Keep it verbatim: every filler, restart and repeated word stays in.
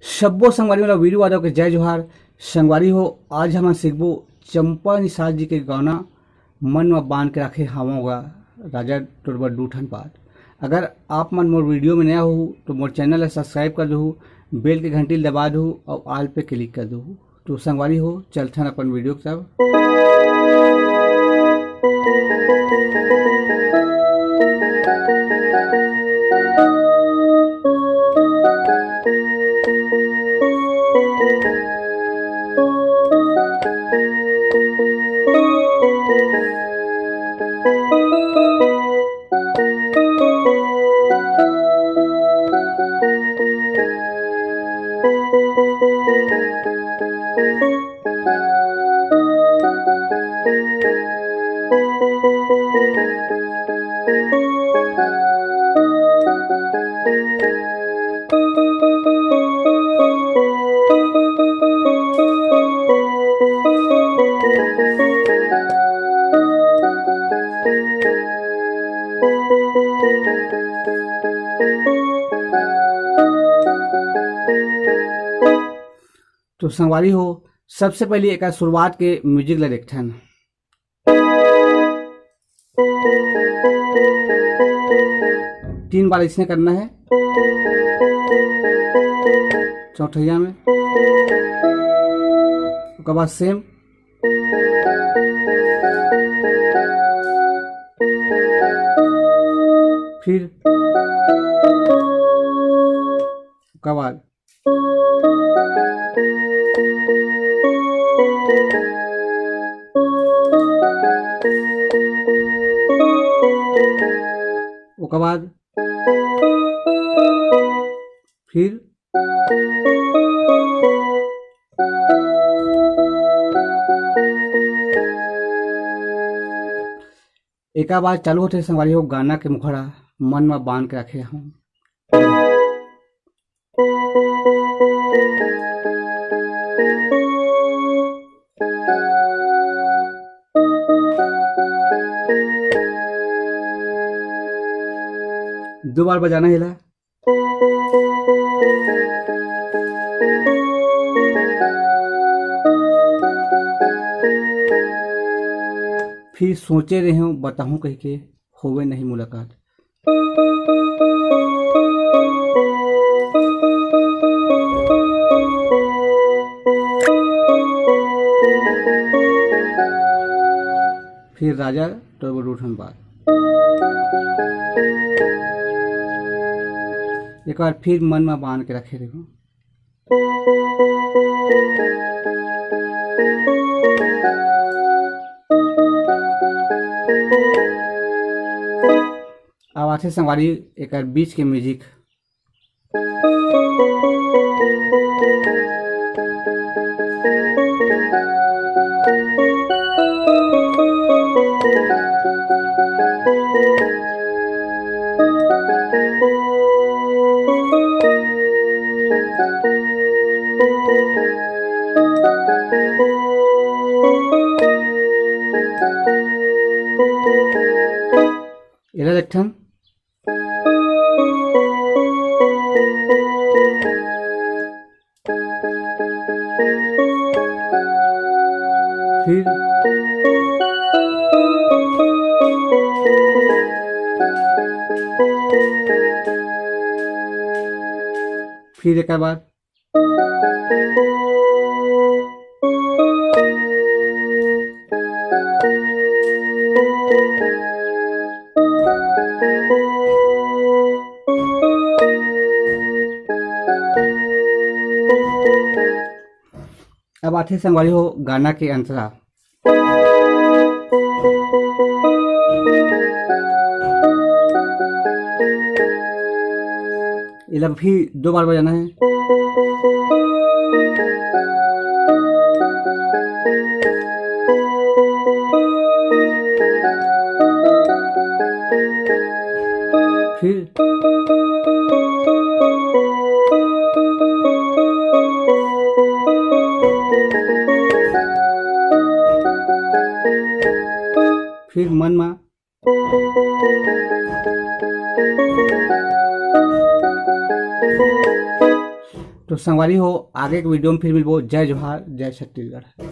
सब्बो संगवारी मन ला वीरू यादव के जय जोहार। संगवारी हो, आज हमन सीखबो चंपा निषाद जी के गाना मन म बांध के राखे हावंव गा राजा टोरबर दू ठन पात। अगर आप मन मोर वीडियो में नया हो तो मोर चैनल ला सब्सक्राइब कर दहू, बेल के घंटी ल दबा दहू अउ ऑल पे क्लिक कर दहू। तो संगवारी हो, चलथन अपन वीडियो की तरफ। तो संगवारी हो, सबसे पहले एकर शुरुआत के म्यूजिक ला देखथन। तीन बार इसने करना है। चौथैया में, ओकर बाद सेम, फिर ओकर बाद ओकर बाद फिर एका बाद चालू होथे संगवारी हो गाना के मुखड़ा, मन म बांध के रखे हूँ। दो बार बजाना है ला। फिर सोचे रहे हूँ बताहूँ कह के, होवे नहीं मुलाकात। फिर राजा तो वो रूठ में बात। एक बार फिर मन में बांध के रखे रहो। अब आथे संगवारी एकर बीच के म्यूजिक। एला देखथन। फिर फिर एक बार। अब आथे संगवारी हो गाना के अंतरा। एला फिर दो बार बजाना है। फिर फिर मन मा तो संगवारी हो, आगे के वीडियो में फिर मिलबो। जय जोहार, जय छत्तीसगढ़।